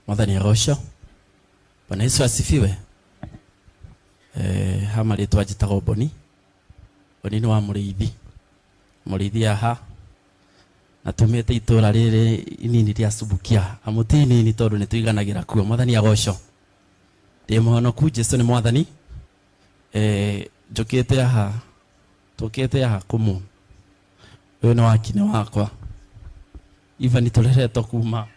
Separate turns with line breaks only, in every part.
Mwathani agocwo. Bwana Yesu asifiwe. Ha marĩtwa njĩtagwo Boni. Boni nĩ wa Mũrĩithi. Mũrĩithi aha na tumĩte itũra rĩrĩ inini rĩa Subukia. Amu ti inini tondũ nĩ tũiganagĩra kuo. Mwathani agocwo. Ndĩ mũhonoku, Jesu nĩ Mwathani. Njũkĩte aha, tũkĩte aha kũmũ. Ũyũ nĩ wakinĩ wakwa. Ivan tũreretwo kuma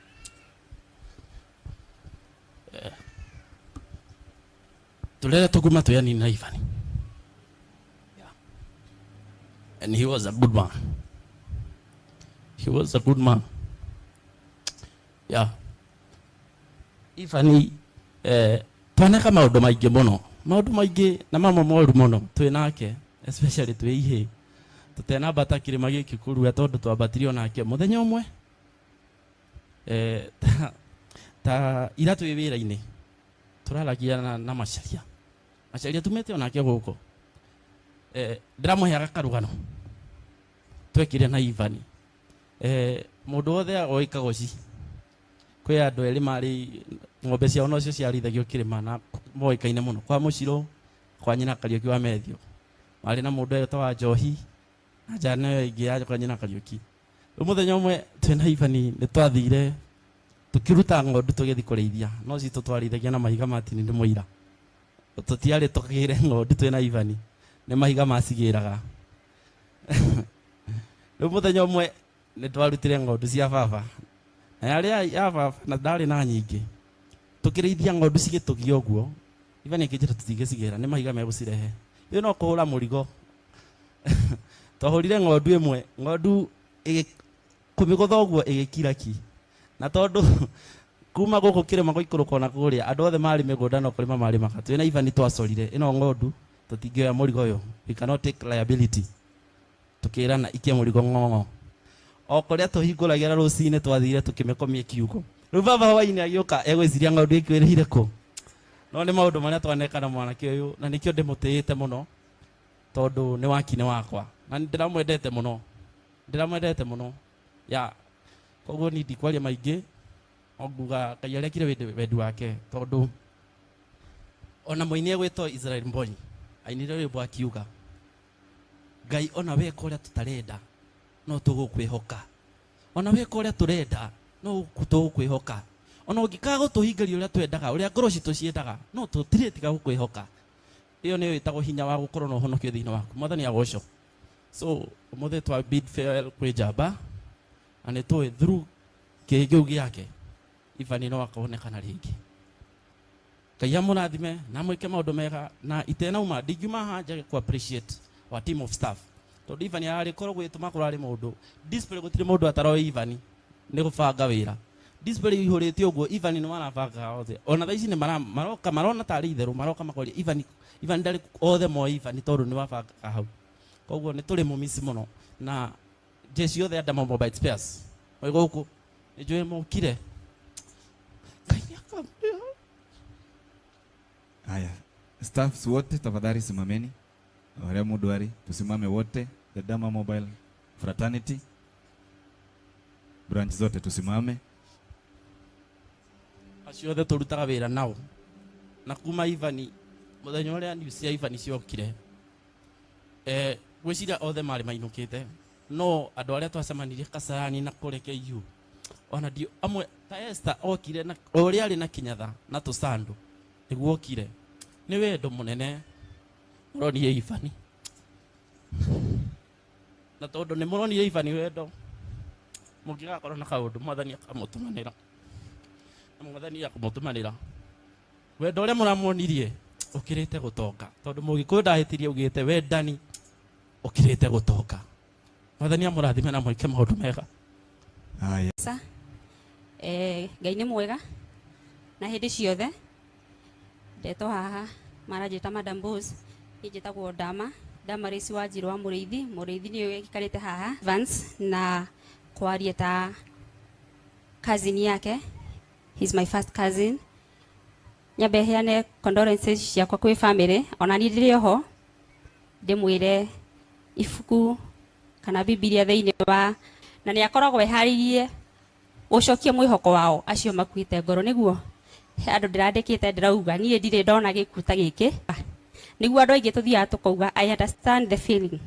tũreretwo kuma twĩ anini na Ivan. Yeah. And he was a good man. He was a good man. Yeah. Ivan twaneka maũndũ maingĩ mũno, maũndũ maingĩ na mamwe moru mũno twĩ nake, especially twĩ ihĩ tũtenambata kĩrĩma gĩkĩ kũrua tondũ twambatirio nake mũthenya ũmwe ta ira twĩ wĩra-inĩ tũraragia na Macharia. Macharia tumĩte onake gũkũ. Ndĩramũheaga karũgano twekire na Ivan. Mũndũ wothe oĩ Kagoci, kwĩ andũ erĩ marĩ ng'ombe ciao nocio ciarĩithagio kĩrĩma na moĩkaine mũno, kwa Mũcirũ, kwa nyina Kariũki wa Methio. Marĩ na mũndũ etagwo wa Njohi na njana ĩyo ĩngĩ ya kwa nyina Kariũki. Rĩu mũthenya ũmwe twĩna Ivan nĩ twathire tũkĩruta ng'ondu tũgĩthiĩ kũrĩithia, no citũ twarĩithagia na mahiga ma tini nĩ mũira. Tũtiarĩ tũgĩre ng'ondu twĩna Ivan, nĩ mahiga macigĩraga. Rĩu mũthenya ũmwe nĩ twarutire ng'ondu cia baba, na yarĩ ya baba na ndarĩ na nyingĩ. Tũkĩrĩithia ng'ondu cigĩtũgia ũguo, Ivan akĩnjĩra tũtingĩcigĩra, nĩ mahiga megũcirehe. Rĩu no kũhũra mũrigo. Twahũrire ng'ondu ĩmwe, ng'ondu kũmĩgũtha ũguo ĩgĩkira ki. Na tondũ kuma gũkũ kĩrĩma gũikũrũka ona kũrĩa, andũ othe marĩ mĩgũnda no kũrĩma marĩmaga. Twĩna Ivan twacorire, ĩno ng'ondu tũtingĩoya mũrigo ũyũ, we cannot take liability. Tũkĩrana ikia mũrigo ng'ong'o. O kũrĩa tũhingũragĩra rũcinĩ twathire tũkĩmĩkomia kiugo. Rĩu baba hwainĩ agĩũka egwĩciria ng'ondu ĩkwĩrĩire kũ. No nĩ maũndũ marĩa twaneka na mwanake ũyũ, na nĩkĩo ndĩmũtĩĩte mũno tondũ nĩ wakinĩ wakwa na ndĩramwendete mũno, ndĩramwendete mũno ya koguo niĩ ndikwaria maingĩ, no nguga Ngai arekire wendi wake tondũ ona mũini egwĩtwo Israel Mbonyi ainire rwĩmbo akiuga Ngai ona weka ũrĩa tũtarenda no tũgũkwĩhoka, ona weka ũrĩa tũrenda no tũgũkwĩhoka, ona ũngĩkaga gũtũhingaria ũrĩa twendaga, ũrĩa ngoro citũ ciendaga, no tũtirĩ tiga gũkwĩhoka. Ĩyo nĩyo ĩtagwo hinya wa gũkorwo na ũhonokio thĩinĩ waku. Mwathani agocwo. So ũmũthĩ twa bid farewell kwĩ njamba na nĩ tũĩ through kĩĩ kĩu gĩake Ivan no akonekana rĩngĩ. Ngai amũrathime na amwĩke maũndũ mega na itenauma ndingiuma haha njage ku appreciate our team of staff tondũ Ivan ararĩ korwo gwĩtũma kũrarĩ mũndũ display gũtirĩ mũndũ ataroĩ Ivan nĩ gũbanga wĩra display ihũrĩte ũguo Ivan nĩ marabanga othe ona thaa ici nĩ maroka marona tarĩ itherũ maroka makoria Ivan Ivan ndarĩ othe moĩ Ivan tondũ nĩ wabangaga hau koguo nĩ tũrĩ mũmici mũno na jeshi yothe ya Dama Mobile Spares mwĩ gũkũ nĩ njũĩ mokire Ngai nĩakamũrĩha.
Haya, staffs wote tafadhali simameni, wale mundu ari tusimame wote, the Dama Mobile Fraternity branch zote tusimame.
Acio othe tũrutaga wĩra nao na kuma Ivan mũthenya ũrĩa news cia Ivan ciokire gwĩciria othe marĩ mainũkĩte no andũ arĩa twacemanirie Kasarani na kũrĩa KU ona ndio amwe ta Esther okire na ũrĩa arĩ na Kinyatha na tũcandũ nĩguo okire nĩ wendo mũnene mũronire Ivan na tondũ nĩ mũronire Ivan wendo mũngĩgakorwo na kaũndũ mwathani akamũtũmanĩra na mwathani akamũtũmanĩra wendo ũrĩa mũramuonirie ũkĩrĩte gũtonga tondũ mũgĩkũyũ ndahĩtirie augĩte wendani ũkĩrĩte gũtonga. Mwathani amũrathime na mwĩke maũndũ mega.
Haya.
Sa, Ngai nĩ mwega na hĩndĩ ciothe. Ndetwo haha maranjĩta Madam Boss, niĩ njĩtagwo Dama, Damaris wa Njirũ wa Mũrĩithi. Mũrĩithi nĩwe ũikarĩte haha Vance na kwaria ta cousin yake. He's my first cousin. Nyambe heane condolences ciakwa kwĩ family, ona niĩ ndĩrĩ oho ndĩmwĩre ibuku kana Bibilia thĩinĩ wa na nĩ akoragwo eharĩirie Gũcokia mwĩhoko wao acio makuĩte ngoro. Nĩguo he andũ ndĩrandĩkĩte, ndĩrauga niĩ ndirĩ ndona gĩkuũ ta gĩkĩ. Nĩguo andũ aingĩ tũthiaga tũkauga, "I understand the feeling."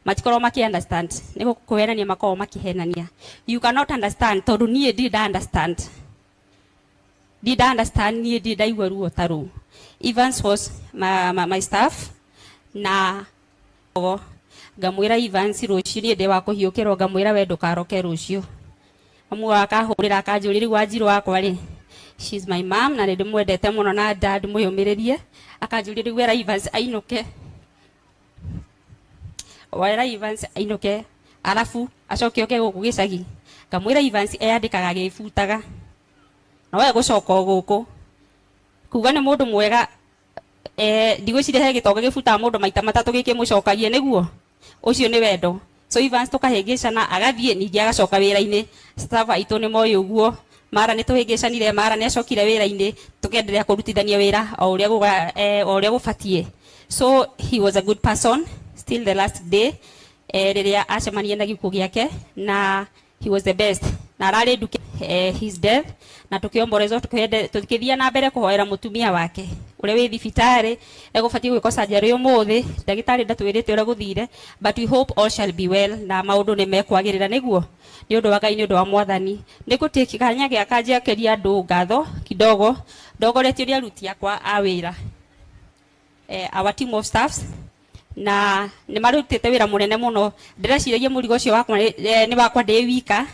Matikorwo maki understand, nĩ kũhenania makoragwo makĩhenania. You cannot understand, tondũ niĩ ndirĩ nda understand, ndirĩ nda understand, niĩ ndirĩ ndaigua ruo ta rũu. Evans was my staff na ngamwĩra, "Evans, rũciũ niĩ ndĩ wa kũhiũkĩrwo." Ngamwĩra, "We ndũkaroke rũciũ." Mamu akahũrĩra akanjũria, "Rĩu Wanjirũ wakwa rĩ?" She's my mom na nĩ ndĩmwendete mũno na dad mwĩyũmĩrĩrie. Akanjũria, "Rĩu wera Evans ainũke, wera Evans ainũke, arabu acoke oke gũkũ gĩcagi?" Ngamwĩra, "Evans eyandĩkaga agĩbutaga, no we gũcoka o gũkũ kuga nĩ mũndũ mwega." Ndigwĩciria he gĩtonga gĩbutaga mũndũ maita matatũ gĩkĩmũcokagia. Nĩguo ũcio nĩ wendo. So Evans tũkahĩngĩcana, agathiĩ ningĩ agacoka wĩra-inĩ. Staff aitũ nĩ moĩ ũguo, mara nĩ tũhĩngĩcanire, mara nĩ acokire wĩra-inĩ, tũkendelea kũrutithania wĩra o ũrĩa o ũrĩa gũbatiĩ. So he was a good person still the last day, rĩrĩa acemania na gĩkuũ gĩake, na he was the best na ararĩ nduke his death, na tukĩomborezwo, tukĩthiĩ na mbere kũhoera mũtumia wake ũrĩa wĩ thibitarĩ, egũbatiĩ gwĩkwo surgery ũmũthĩ. Ndagĩtarĩ ndatwĩrĩte ũrĩa gũthire, but we hope all shall be well na maũndũ nĩ mekwagĩrĩra. Nĩguo nĩ ũndũ wa Ngai, nĩ ũndũ wa Mwathani, nĩ gũtĩki kanya gĩaka njekeria andũ ngatho kidogo. Ndongoretio nĩ aruti akwa a wĩra, our team of staffs, na nĩ marutĩte wĩra mũnene mũno. Ndĩreciragia mũrigo ũcio wakwa nĩ wakwa ndĩ wika,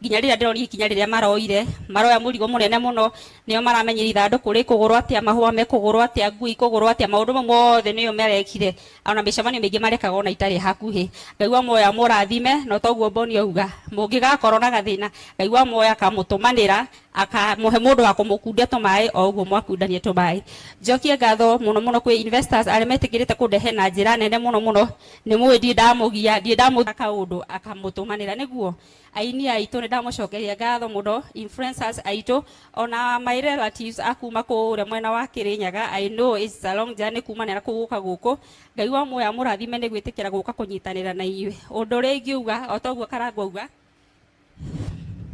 nginya rĩrĩa ndĩronire ikinya rĩrĩa maroire, maroya mũrigo mũnene mũno. Nĩo maramenyire ithandũkũ rĩkũgũrwo atĩa, mahũa mekũgũrwo atĩa, ngui ikũgũrwo atĩa, maũndũ mau mothe nĩo marekire. Ona mĩcemanio mĩingĩ marekaga ona itarĩ hakuhĩ. Ngai wa muoyo amũrathime. No toguo Mboni auga, mũngĩgakorwo na gathĩna, Ngai wa muoyo akamũtũmanĩra, akamũhe mũndũ wa kũmũkundia tũmaĩ o ũguo mwakundania tũmaĩ. Njokie ngatho mũno mũno kwĩ investors arĩa metĩkĩrĩte kũndehe na njĩra nene mũno mũno. Nĩ mũĩ ndirĩ ndamũgia, ndirĩ ndamũ kaũndũ akamũtũmanĩra. Nĩguo aini aitũ, nĩ ndamũcokeria ngatho mũno, influencers aitũ, ona my relatives akuma kũrĩa mwena wa Kĩrĩnyaga. I know it's a long journey kuma na kũu gũka gũkũ. Ngai wa muoyo amũrathime nĩ gwĩtĩkĩra gũka kũnyitanĩra na inyuĩ. Ũndũ ũrĩa ingiuga, o toguo Karangũ auga,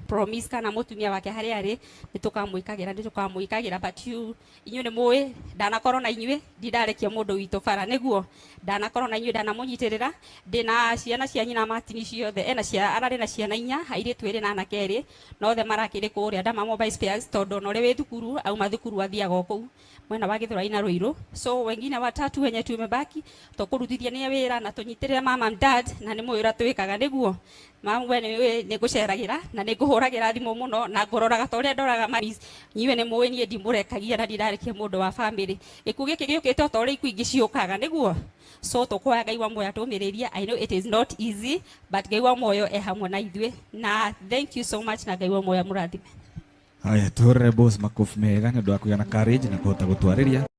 promise kana mũtumia wake harĩa arĩ, nĩ tũkamwĩkagĩra, nĩ tũkamwĩkagĩra. But you, inyuĩ nĩ mũĩ ndanakorwo na inyuĩ ndindarekia mũndũ witũ bara. Nĩguo ndanakorwo na inyuĩ, ndanamũnyitĩrĩra. Ndĩna ciana cia nyina Martin ciothe, ena cia ararĩ na ciana inya, airĩtu erĩ na anake erĩ, na othe marakĩrĩ kũrĩa Dama Mobile Spares, tondũ ona ũrĩa wĩ thukuru auma thukuru athiaga o kũu mwena wa Githurai na Ruiru. So wengine watatu wenye tumebaki, tũkũrutithia nĩ wĩra na tũnyitĩrĩre mama and dad, na nĩ mũĩ ũrĩa twĩkaga. Nĩguo mama, we nĩ ngũceragĩra na nĩ ngũhũragĩra thimũ mũno na ngũroraga ta ũrĩa ndoraga mamis. Inyuĩ nĩ mũĩ niĩ ndimũrekagia na ndirarĩkia mũndũ wa family. Gĩkuũ gĩkĩ gĩũkĩte o ta ũrĩa ikuũ ingĩ ciũkaga. Nĩguo so tũkũhoya Ngai wa muoyo atũmĩrĩrie. I know it is not easy, but Ngai wa muoyo e hamwe na ithuĩ, na thank you so much, na Ngai wa muoyo amũrathime.
Haya, tuhũrĩre boss makofi mega nĩ ũndũ wa kũgĩa na courage na kũhota gũtwarĩria.